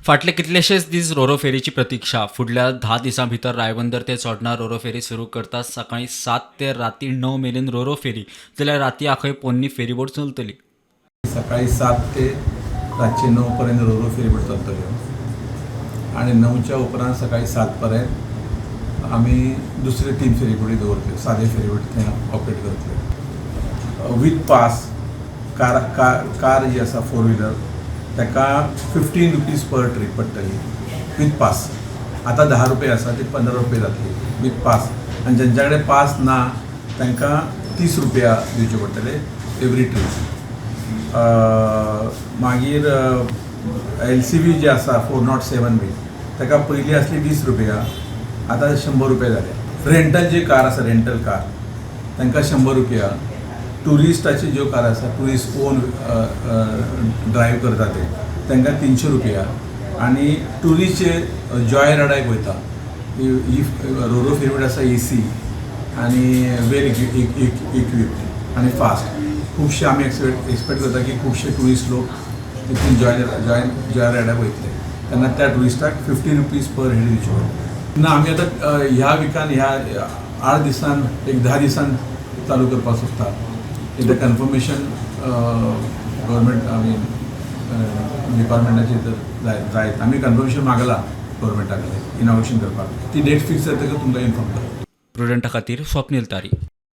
फाटले कितलेशेच दीस रोरो फेरीची प्रतिक्षा. फुडल्या 10 दिसां भितर रायबंदर ते चोडणा रोरो फेरी सुरू करता. सकाळी 7 ते राती 9 मेरेन रोरो फेरी, जाल्यार राती आखय पोन्नी फेरीबोट चलतली. सकाळी 7 ते रातचे 9 पर्यंत रोरो फेरीबोट चलतल्यो आनी 9च्या उपरांत सकाळी 7 पर्यंत आमी दुसरे 3 फेरीबोटी दवरतले. सादे फेरीबोट थंय ऑपरेट करतले with pass. Car car car जी आसा, फोर व्हिलर, ताका 15 रुपीज पर ट्रीप पडटली विथ पास. आतां 10 रुपया आसा, ती 15 रुपया जातली विथ पास. आनी ज्यांच्या कडेन पास ना तांकां 30 रुपया दिवचे पडटले एवरी ट्रीप. मागीर एलसीवी जे आसा 407 बी, ताका पयलीं आसली 20 रुपया, आतां 100 रुपया जाले. रेंटल जी कार आसा, रेंटल कार, तांकां 100 रुपया. टुरिस्टाची ज्यो कार आसा, टुरिस्ट ओन ड्रायव्ह करता ते, तांकां 300 रुपया. आनी टुरिस्ट जे जॉय रायडाक वयता, ही रोरो फेरीबोट आसा एसी आनी वेल इक्विप्ड आनी फास्ट. खुबशे आमी एक्सपेक्ट करता की खुबशे टुरिस्ट लोक तितून जॉय जॉय जॉय रायडाक वयतले. तेन्ना त्या टुरिस्टाक 50 रुपीज पर हेड दिवचे पडटले. ना, आमी आतां ह्या विकान, ह्या 8 दिसान, एक 10 दिसान चालू करपाक सोदता. एकदां कन्फर्मेशन गव्हर्मेंट, I mean डिपार्टमेंटाचे तर जाय जायत. आमी कन्फर्मेशन मागला गव्हर्मेंटा कडेन इनॉग्रेशन करपाक. ती डेट फिक्स जातकच तुमकां इन्फॉर्म करता. प्रुडंटा खातीर स्वप्नील तारी.